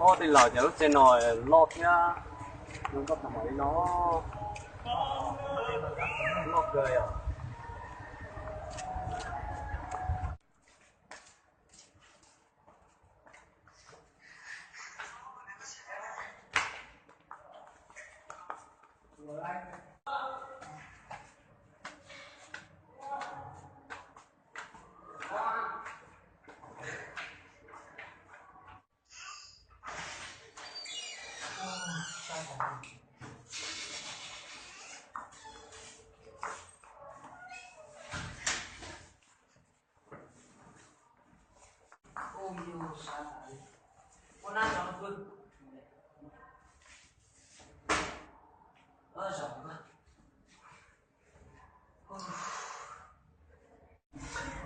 Ob tij laug, cas lub tsev no loj thiab zoo nkauj tas mam li no. Loj kawg yom.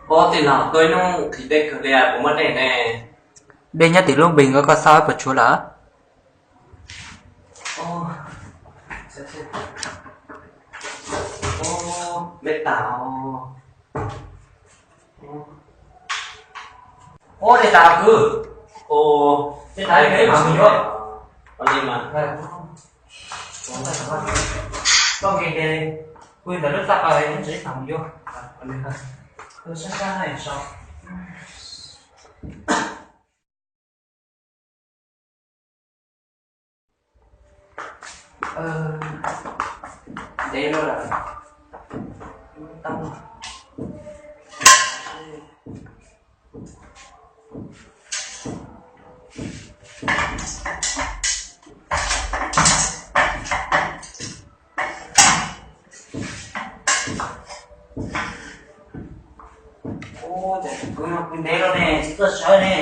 Ob tij laug, tuaj ib hnub nqhis dej kawg li, puas muaj dej ne? Dej nyob tim lub npis, koj xauj puas tshuav lawm? Dej tas. Ua li tas kwv, ua li mas, ua li mas. Koj nkees ces kuv ntawm lub txaj qas ib ntsis ib tag mus yuav. Sab sab na so. Ntev lawm. Ua cas kuv no kuv ntev lawm ne, tsis tuaj sawv ne.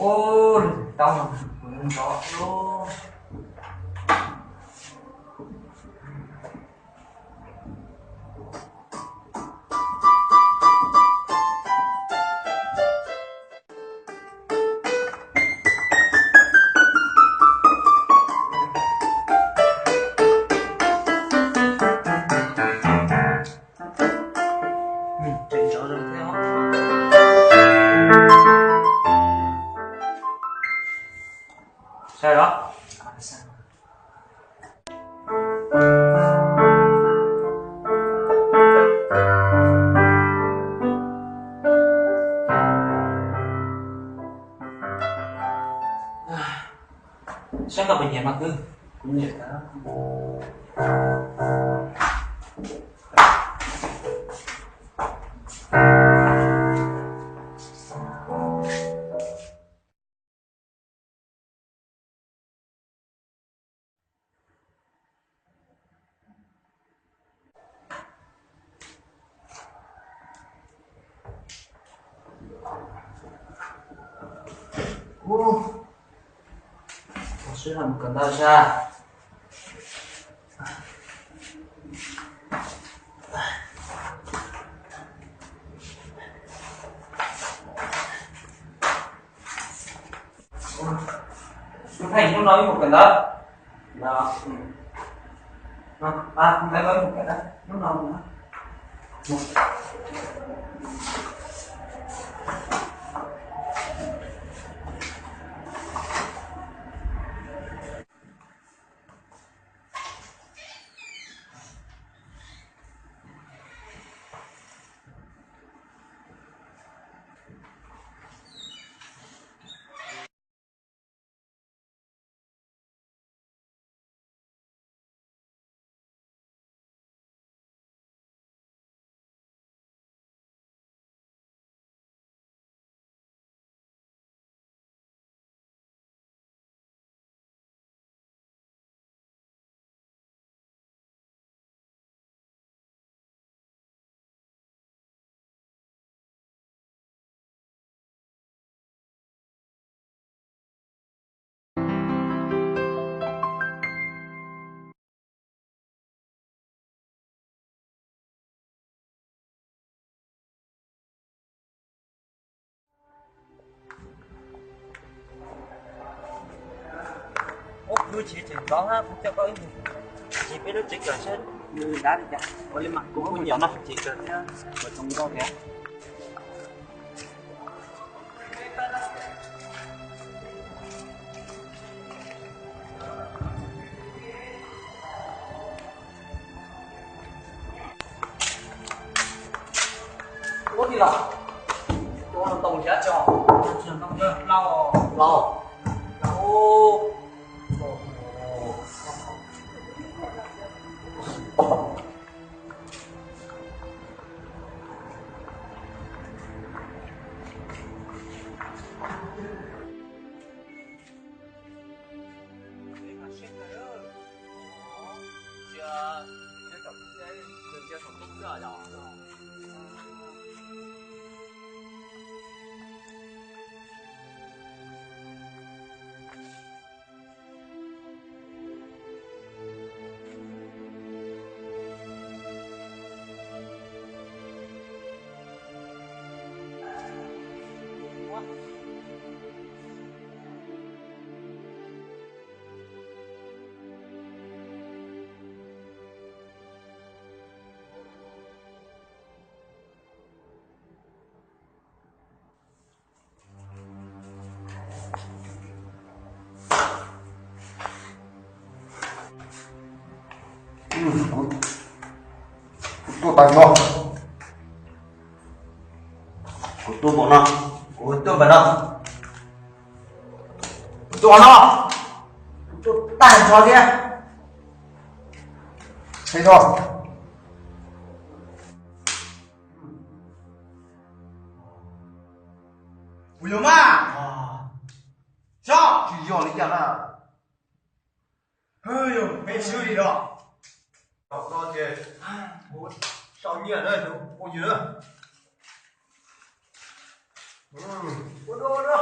Ub, tau, kuv nrov lawm. Saib os. Saib koj puas nyiam mas kwv? Kuv nyiam kawg. Ua, sib hawm mus kawm ntawv sas. Tus Theej, hnub no wb mus kawm ntawv. Hnub no mus. Ub, kuv tsis tseem txog na, kuv coj koj ib mus. Ces peb lub tsev kawm saib nws dav li cas, ua li mas kuv mus nyob no tsev kawm thiab ua zoo nkauj thiab. Ua li los, ua ntoo thiab tso. Ntoo laus, laus. Kuv tuaj tag nrho. Kuv tuaj npaum no. Kuv tuaj npaum no. Kuv tuaj no. Kuv tuaj tag nrho thiab. Hais no. Kuv yuav mas. Tsis yog li cas na. Peb swb li no. Tom no ces kuv sau nyiaj na, tus phooj ywg na. Ua dua, ua dua.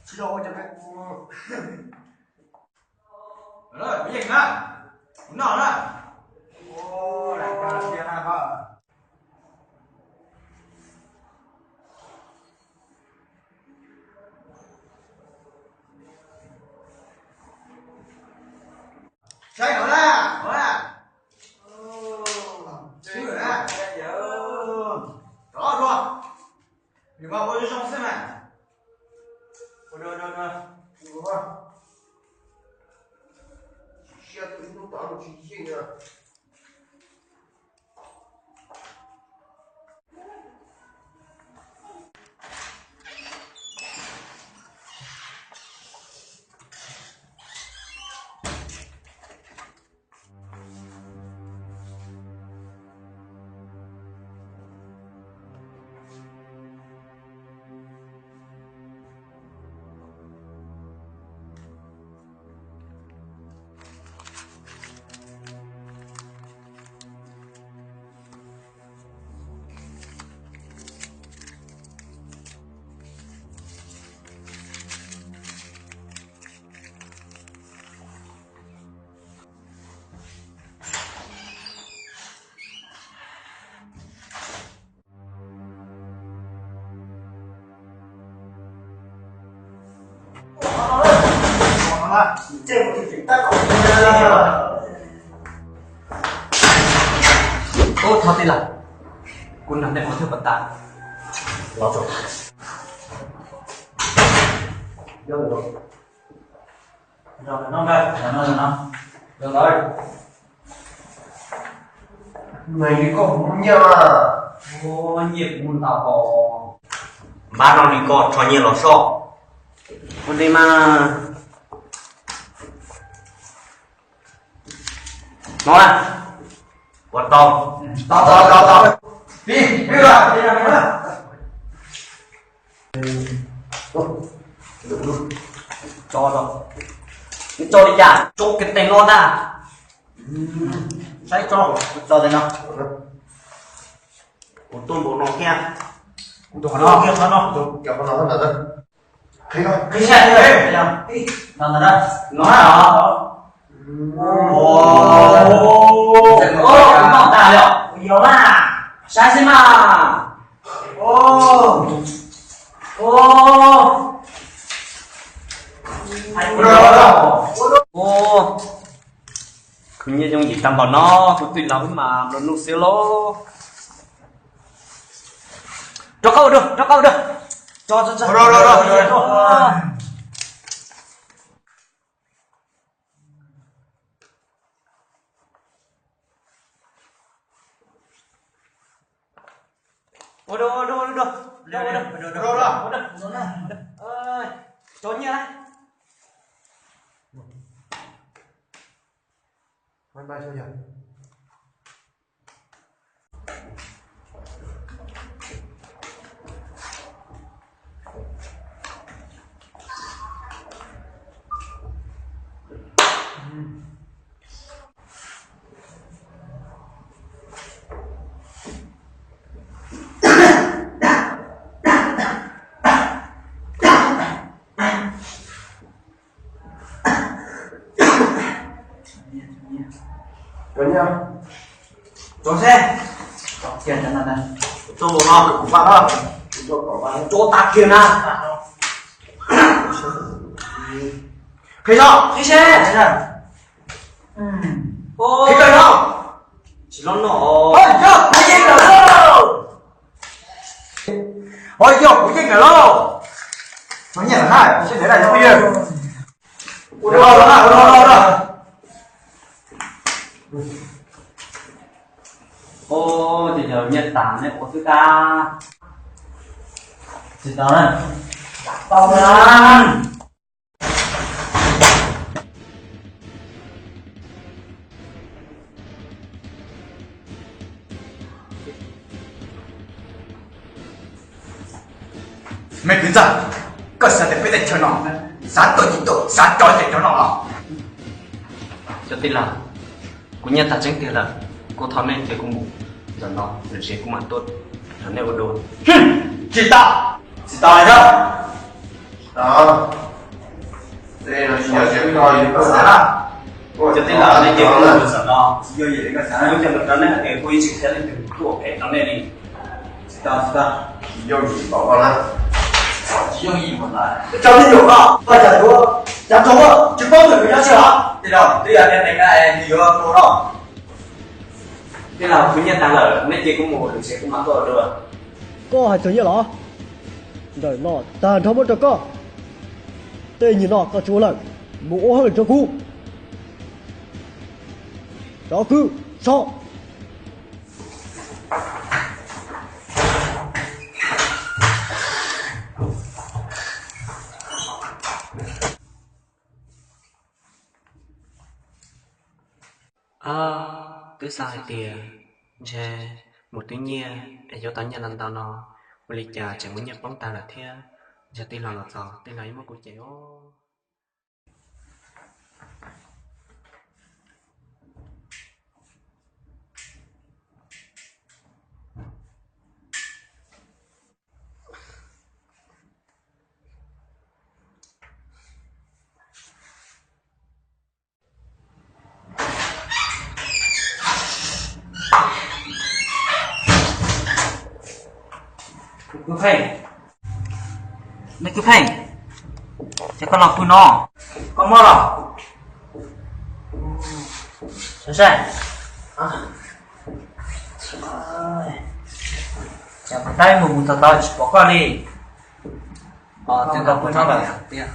Tsis tau ua cas me. Ua yeej na, kuv noj na. Ua, lam kag tiag na koj. Saib no na, no na. Swb lawm na. Rov los dua. Nws mas ua zoo xwb mas. Ua dua, ua dua, ua dua. Siab tus ib hnub tom no tsis yeej. Ub, thov tij laug, kuv nrog nej ua thwj pas tas. Los tso. Nyiaj kuv muaj ntau os. Npab no li koj rho nyiaj los soj. Ua li mas. No na. Ua tau. Tau, tau, tau, tau. Pib, pib, pib. Tso, tso. Tso li cas? Tso kiag tes no ntag. Saib tso, tso tes no. Kuv tuaj npaum no thiab. Kuv tuaj qhov no, qhov no. Qhib, qhib, qhib. No na, no na. Ua, noj tag li os. Yog mas, saib xwb mas. Ua, ua, khwv nyiaj yooj yim tag npaum no, kuv twb laus mas nplua nuj xwb lauj. Rov qab ua dua, rov qab ua dua. Tso, tso, tso. Ua dua, ua dua, ua dua. Ua dua, ua dua. Tso nyiaj na. Tso seb. Tso kiag ntawm no, kuv faj no. Tso tag kiag na. Qhib no, qhib seb. Qhib no. Tsis lob no. Ho yog kuv yeej lawm lauj. Ho yog kuv yeej lawm lauj. Tso nyiaj lawm na, seb ntev na cov phooj ywg. Ua no los na, ua no los na. Ua, ces yog nyiaj tas nej ua xwb tag. Tsis tau na. Tau na. Me kwv ntxawg, koj xav tias peb teb chaws no xav tuaj tsis tuaj, xav tso ces tso no los? Cov tij laug, kuv nyiaj tag tseeb tiag lawm, kuv thov nej cia kuv mus, zaum no lwm zaus kuv mam tuaj nrog nej ua dua. Tsis tau, tsis tau li ntag. Cov tij laug, nej cia kuv mus zaum no, kuv cog lus rau nej hais tias kuv yeej tsis qhia leej twg tuaj phem rau nej li. Tsis tau, tsis tau. Tsis yooj yim npaum no na. Tsis yooj yim npaum no. Cov me nyuam no, koj yog yuav, yog tau tsis paub ntawm nws nyob tsis los. Tij laug, twb yog tias nws yuav tuag no. Tij laug, kuv nyiaj tag lawm, nej cia kuv mus, lwm zaus kuv mam tuaj dua. Koj hais txog nyiaj los? Ntawm no tag nrho muab rau koj. Tej nyiaj no koj tsis ua lawm, mus ua hauj lwm rau kuv. Cov kwv, so. Twb xav hais tias ntshe mus twb nyiaj es yuav tau nyiaj ntau ntau no, ua li cas tseem muaj nyiaj poob tag lawm thiab. Ntshe tij laug los txog, tij laug yuav muab kuv cem os. Kwv Pheej, me Kwv Pheej, ces koj los pw no, koj Mog los. Saib saib, cas mus tab mus mus tau tau tsis pom koj li. Twb tau kuv nyob lawm tiag.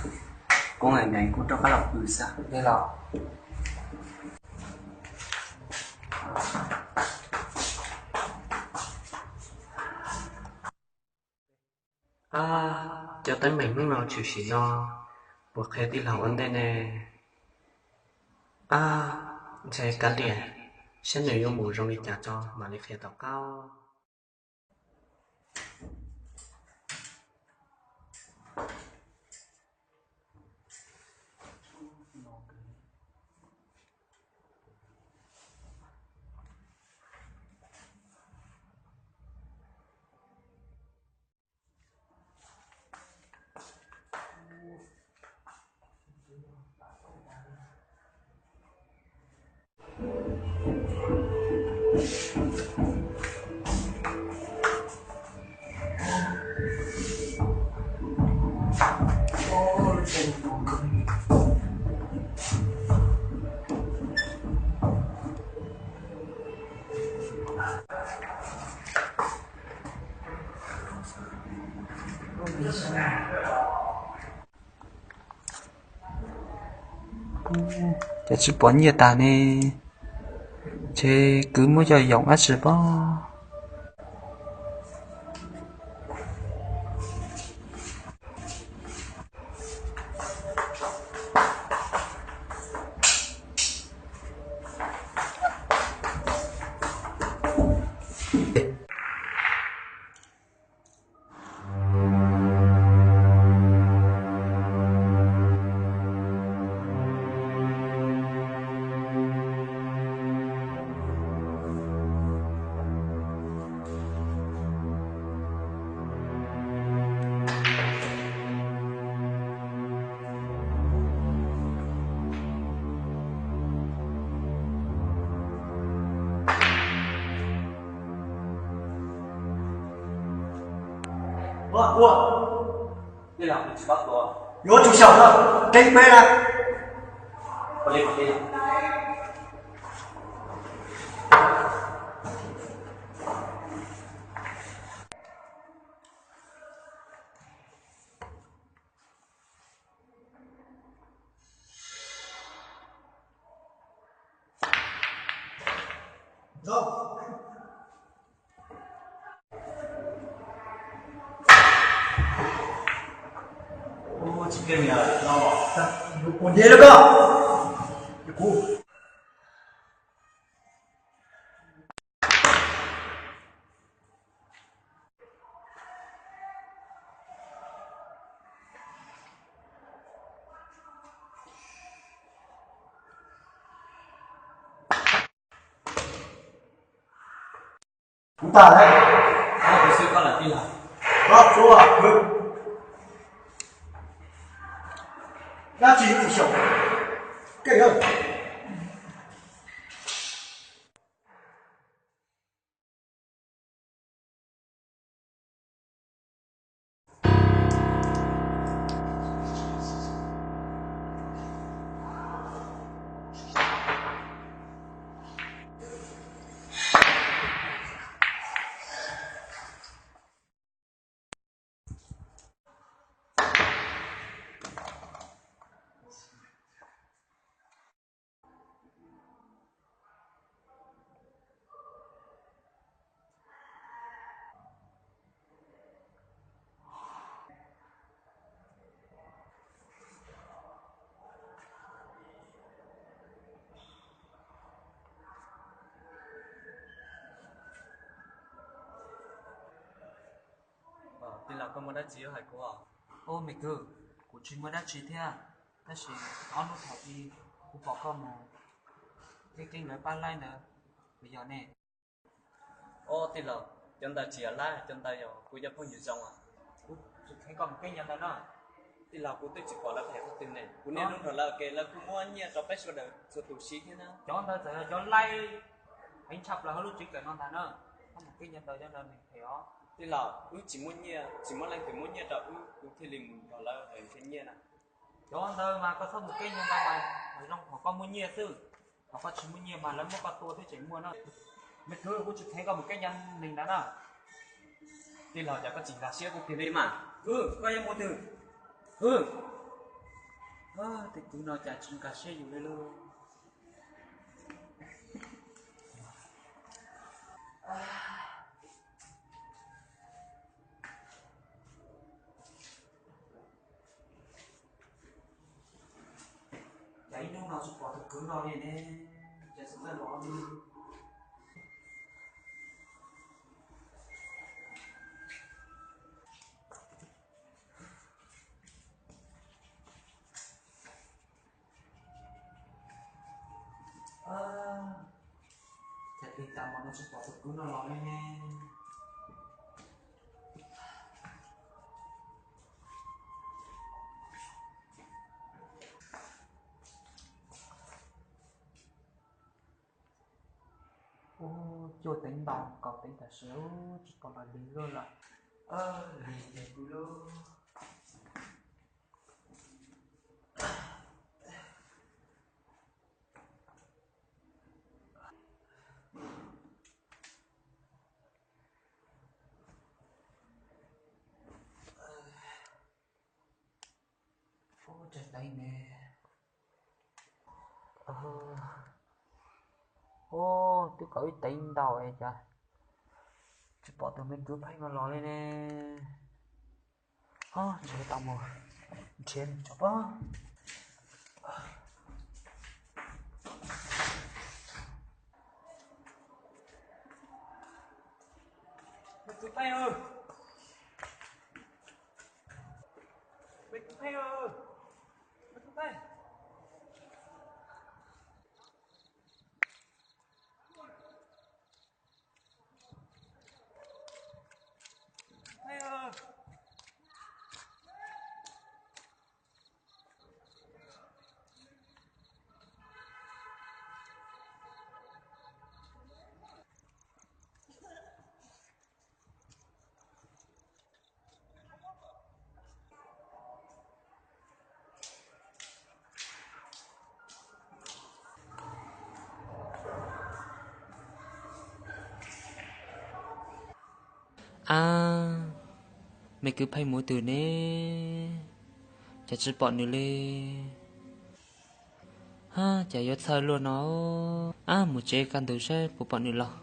Kuv nqaim nqaim kuv rov qab los pw xwb. Li los. Ab, cov teeb meem hnub no tshwm sim no puas qhia tij laug ua ntej ne? Ab, ntshe kav liam, saib nws yuav mus zoo li cas tso mam li qhia tom qab. Ces tsis pom nyiaj tag ne, ces kwv muab coj yoom dab tsi pob. Yuav tsum xyaum na, keeb peb na. Kuv tag lawm. Koj xwb koj lam tij laug. Koj tsuav, dab tsi tus xyaum, keej. Tij laug, koj muaj dab tsi yuav hais kuv? Ub, me kwv, kuv tsis muaj dab tsi thiab, tab sis ob hnub thaum ub kuv pom koj mus qeeb qeeb lawv pab laib ntawd, puas yog ne? Ob, tij laug, cov ntawd tsis yog laib, cov ntawd yog kuv cov phooj ywg zoo. Kuv tsis kheev koj mus keeb cov ntawd no. Tij laug, kuv twb tsis pom lawv phem qhov twg ne, kuv niaj hnub nrog lawv ua ke, lawv kuj muab nyiaj rau peb sawv daws txhua tus siv thiab na. Cov ntawd txawm yog cov laib heev tshaj plaws hauv lub tsev kawm no ntag na. Koj mus keeb cov ntawd, cov ntawd nws phem os. Tij laug, wb tsis muaj nyiaj, tsis muaj leej twg muab nyiaj rau wb, kuv thiaj li mus nrog lawv nrhiav nyiaj na. Cov ntawd mas koj txhob mus kev nyob ntawd mas zoo, thaum koj muaj nyiaj xwb. Thaum koj tsis muaj nyiaj mas lawv muab koj tua twb tseem muaj na. Me kwv, kuv tsis kheev koj mus kev nyob neeg ntawd na. Tij laug, cas koj tsis nkag siab kuv kiag li mas? Kwv, koj yuav mus twg? Kwv, tej kwv no cas tsis nkag siab yus li lauj. Cas ib hnub no tsis pom tus kwv no li ne, cas txawm txawj los li. Cas tig tas mas no tsis pom tus kwv no los li ne. Ub, cuaj teev ntau, kaum teev tam sim tsis pom los li luaj lawm. Lig ces kuv lub. Ub, tseem teev ne. Ub, twb kaum ib teev ntau es cas tsis pom tus me kwv pheej no los li ne. Ntshe tau mus nrhiav tso pob. Me kwv Pheej, me kwv Pheej, me kwv Pheej. Ab, me kwv Pheej mus twg ne? Cas tsis pom nws li? Ab, cas yuav txhawj luaj no. Ab, mus tsev kaj ntug saib puas pom nws los.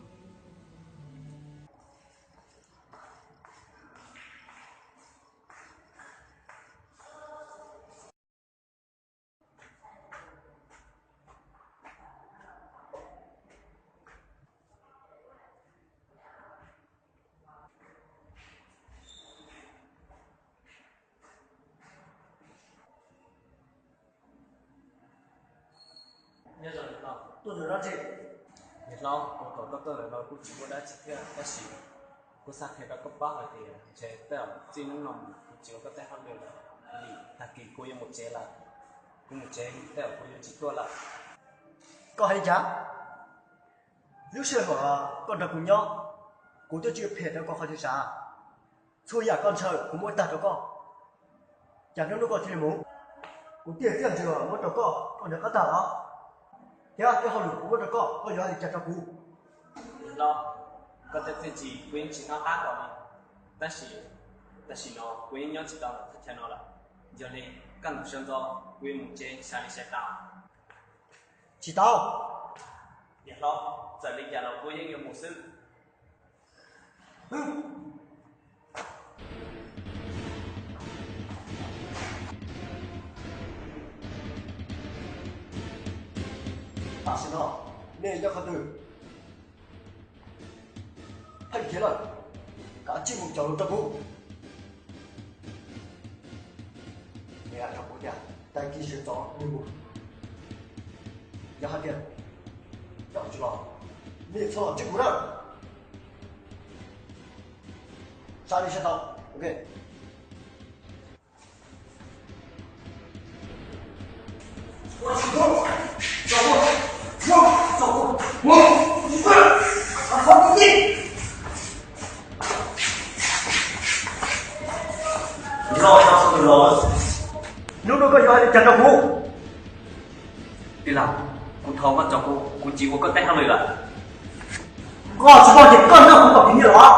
Nyob zoo niam hlob. Tuaj ntawm no tsis? Niam hlob, kuv kom koj tuaj ntawm no kuj tsis muaj dab tsi thiab, tab sis kuv xav qhia rau koj paub hais tias ntshe tej zaum txij hnub no mus kuv tsis ua koj tej hauj lwm lawm, vim tag kis kuv yuav mus tsev lawm. Kuv mus tsev tej zaum kuv yuav tsis tuaj lawm. Koj hais li cas? Lub sij hawm koj nrog kuv nyob, kuv twb tsis phem rau koj qhov twg sav. Txhua yam koj ntshaw kuv muab tag rau koj. Cas hnub no koj cia li mus? Kuv tiaj txiaj ntsig muab rau koj, koj nrhiav qab tag los? Thiab tej hauj lwm kuv muab rau koj, koj yuav hais li cas rau kuv? Los, koj tej txiaj ntsig kuv yeej tsis hnov qab koj li. Tab sis tam sim no kuv yeej nyob tsis tau ntawm thaj chaw no lawm. Yog li, kaj ntug sawv ntxov kuv yuav mus tsev, xav li xav tau. Tsis tau. Niam hlob, txawm li cas los kuv yeej yuav mus xwb. Tam sim no nej nyob qhov twg? Pheej khiav lawm, kav tsij mus caum lus rau kuv. Nws hais rau kuv tias tag kis sawv ntxov nws mus. Yog hais tias caum tsis los, nej txhob los ntsib kuv na. Xav li xav tau, ok. Hnub no koj yuav hais Cas rau kuv? Tij laug, kuv thov koj tso kuv, kuv tsis ua koj teb hauj lwm lawm. Koj tsis paub ces koj nrog kuv kom kim nyiaj los.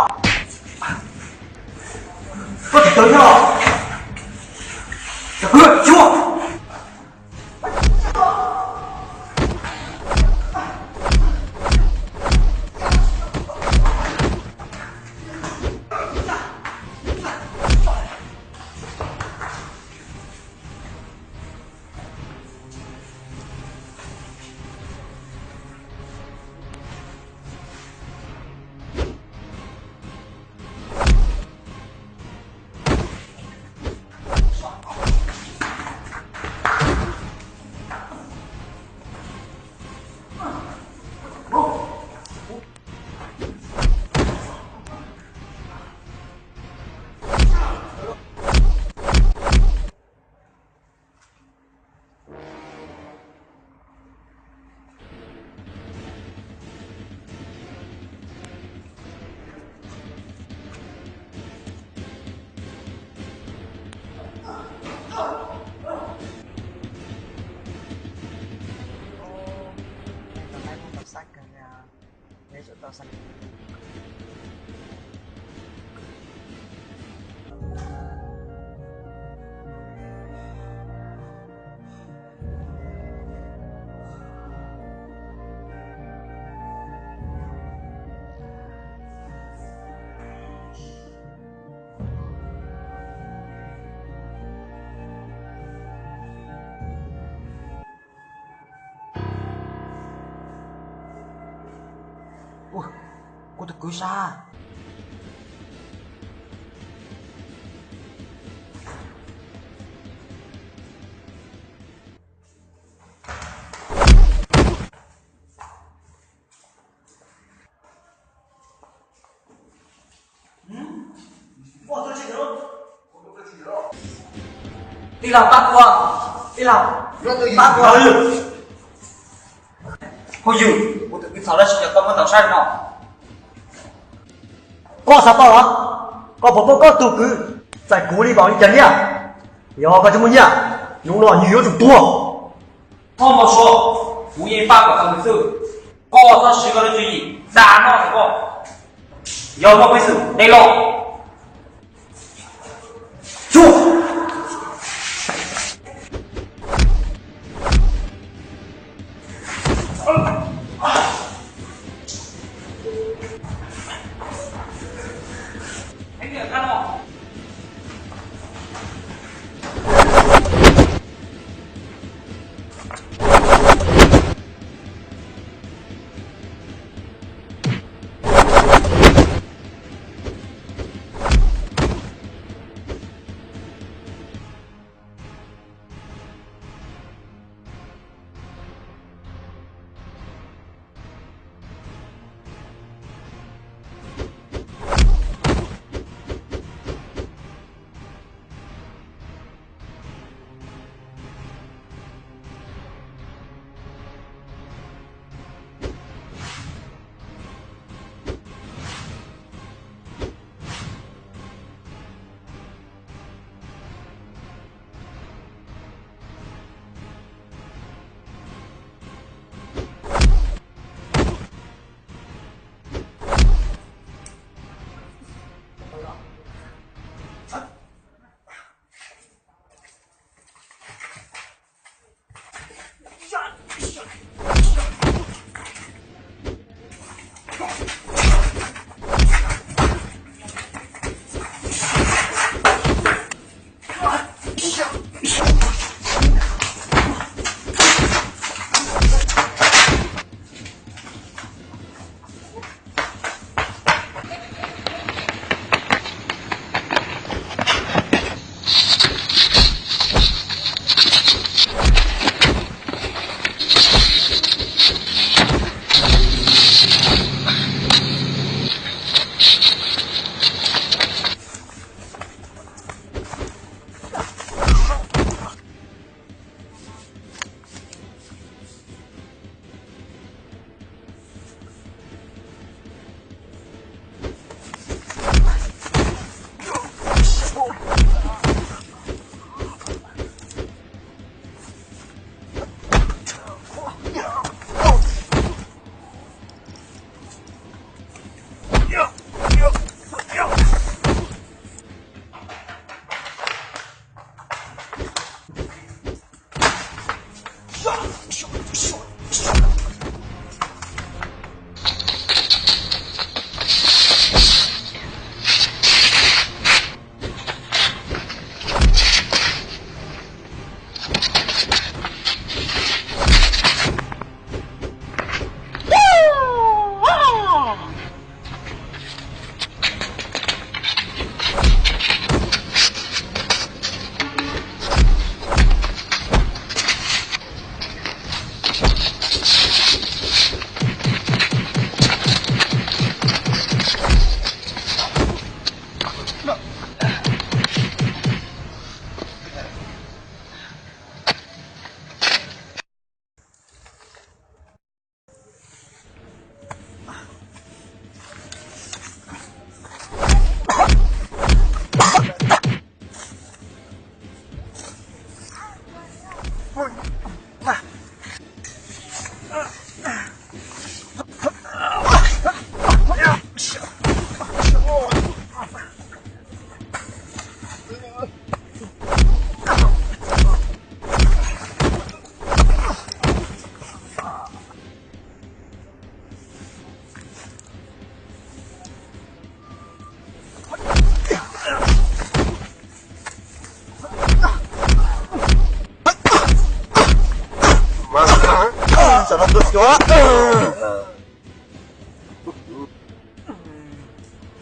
Koj tsis tawv thiab los? Cov kwv, tshuab. Kuv tus kwv sab. Tij laug, pab kuv, tij laug, pab kuv. Phooj ywg, kuv tus kwv txhaum lawm, koj muab ntaus saib no. Koj xav tau los? Koj puas paub koj tus kwv txais kuv li npaum li cas nyiaj? Yog koj tsis muaj nyiaj, hnub no nws yuav tsum tuag. Txhob npau suav, kuv yeej pab kom tau nws xwb. Koj txhob siv koj lub tswv yim dag noj ntawm koj. Yog muaj peev xwm de los. Tsuj!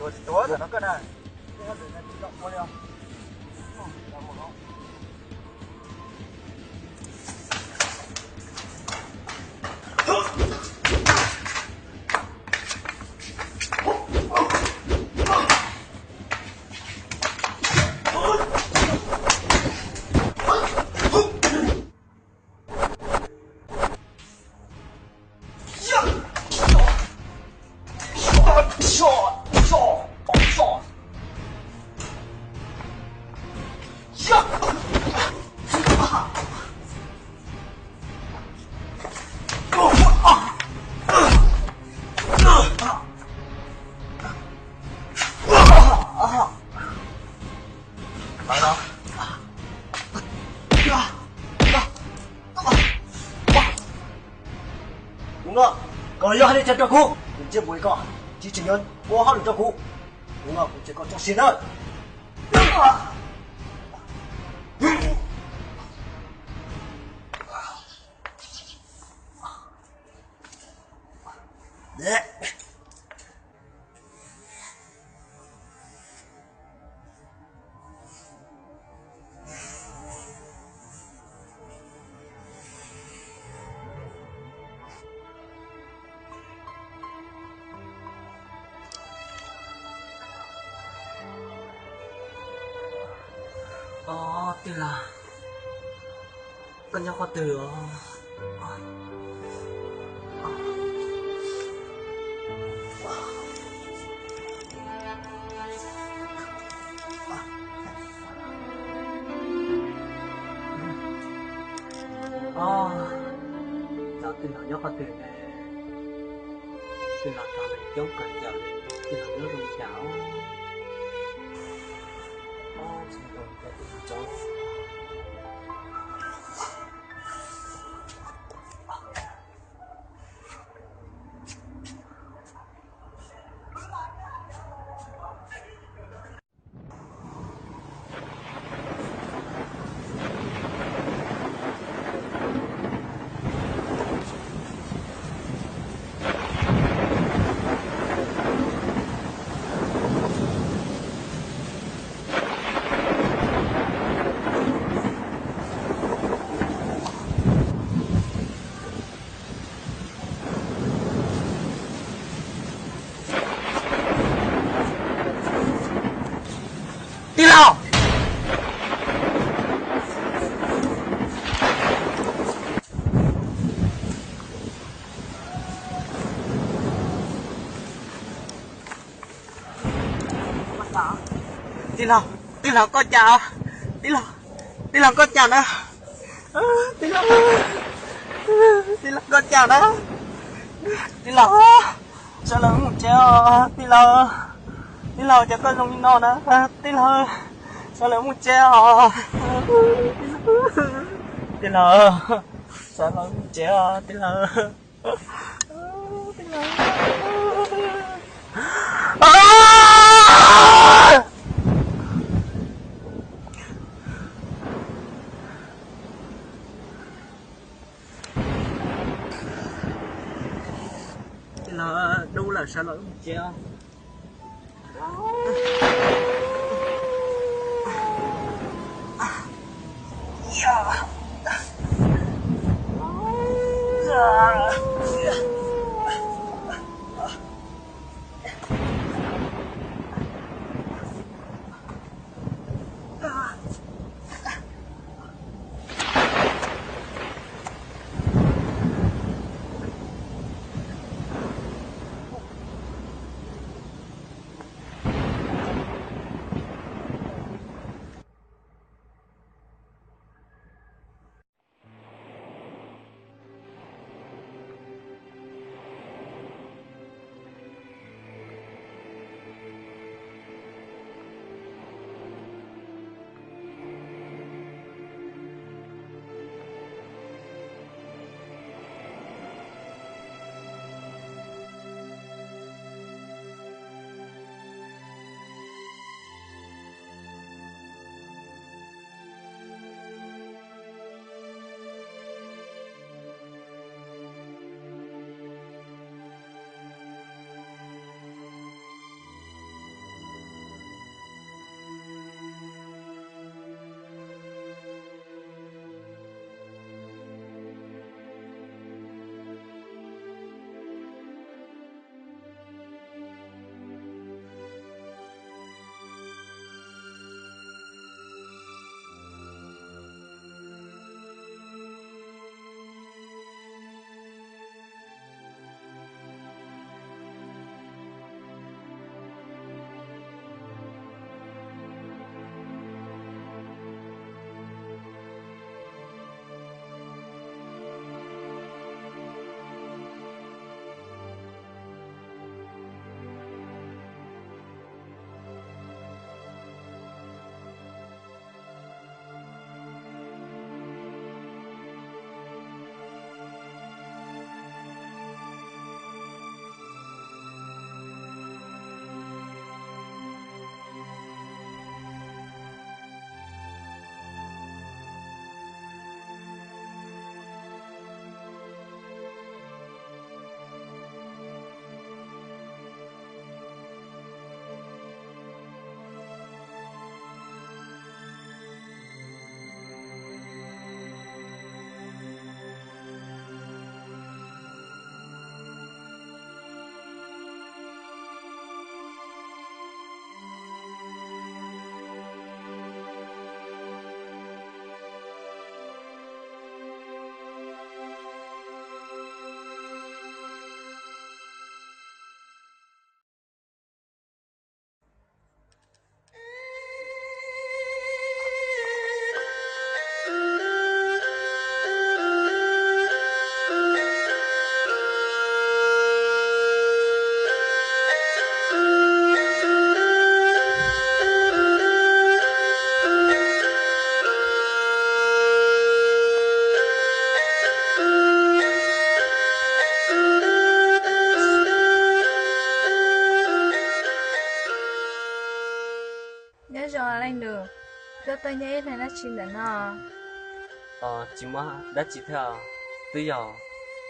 Tuav no koj na. Kuv no, koj yog hais li cas rau kuv, kuv ntsej muag li koj, tsis tseem yuav ua hauj lwm rau kuv. Kuv no kuv tseem kom tso siab nawb. Os, tij laug, koj nyob qhov twg os? Os, cov tij laug nyob qhov twg ne? Tij laug rov los coob kawg nkaus li, tij laug nyob zoo cas os? Os, tsis nco cov tij laug tso. Tij laug! Tij laug, tij laug koj cas? Tij laug, tij laug koj cas na? Tij laug, tij laug koj cas na? Tij laug, sawv lawm mus tsev os tij laug. Tij laug, cas koj zoo li no na? Tij laug, sawv lawm mus tsev os. Tij laug, sawv lawm mus tsev os tij laug. Tij laug, dub lawm sawv lawm mus tsev os. Leej nus, koj tuaj nyob ib leeg dab tsi ntawm no? Tsis muaj dab tsi thiab, twb yog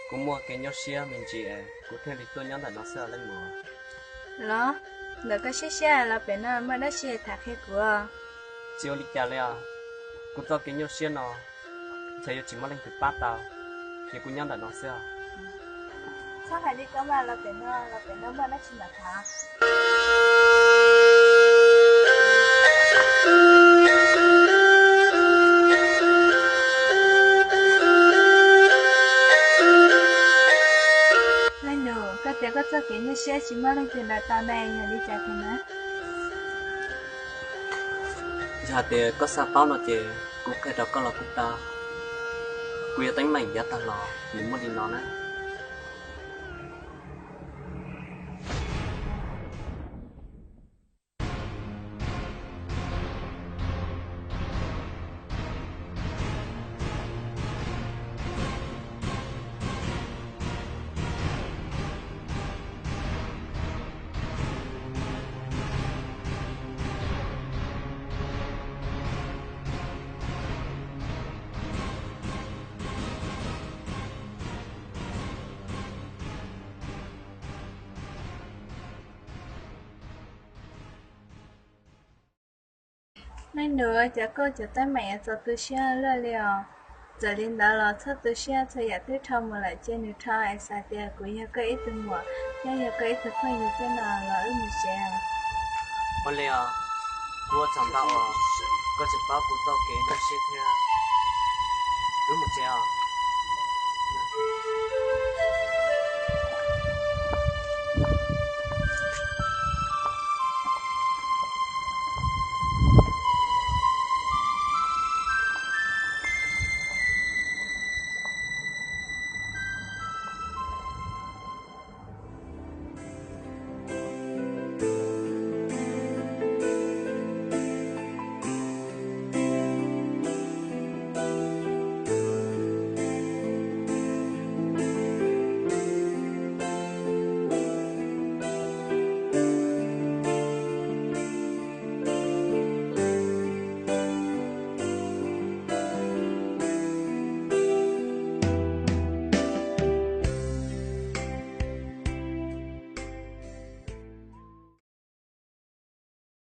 kuv muaj kev nyuaj siab me ntsis es kuv thiaj li tuaj nyob ntawm no xwb leej muam. Los, ntawm koj siab siab los pem no muaj dab tsi tham qhia kuv? Tsis ua li cas li os, kuv txoj kev nyuaj siab no ntshe yuav tsis muaj leej twg pab tau, ces kuv nyob ntawm no xwb os. Txhob hais li ko mas, los pem no, los pem no muaj dab tsi ntawm tham. Leej nus, koj tias koj txoj kev nyuaj siab tsis muaj leej twg nrog tau ne, yog li cas tiag na? Yog hais tias koj xav paub no ces kuv qhia rau koj los kuj tau. Kuv yog teeb meem yav tag los nws muaj li no na. Leej nus, cas koj cov teeb meem yuav txaus tu siab luaj li os. Txawm li ntawd los txhob tu siab, txhua yam twb dhau mus lawm cia nws dhau, es xav tias kuv yog koj ib tug muam, thiab yog koj ib tug phooj ywg xwb no los wb mus tsev. Ua li os, kuv ua tsaug ntau os, koj tseem paub kuv txoj kev nyuaj siab thiab. Wb mus tsev os.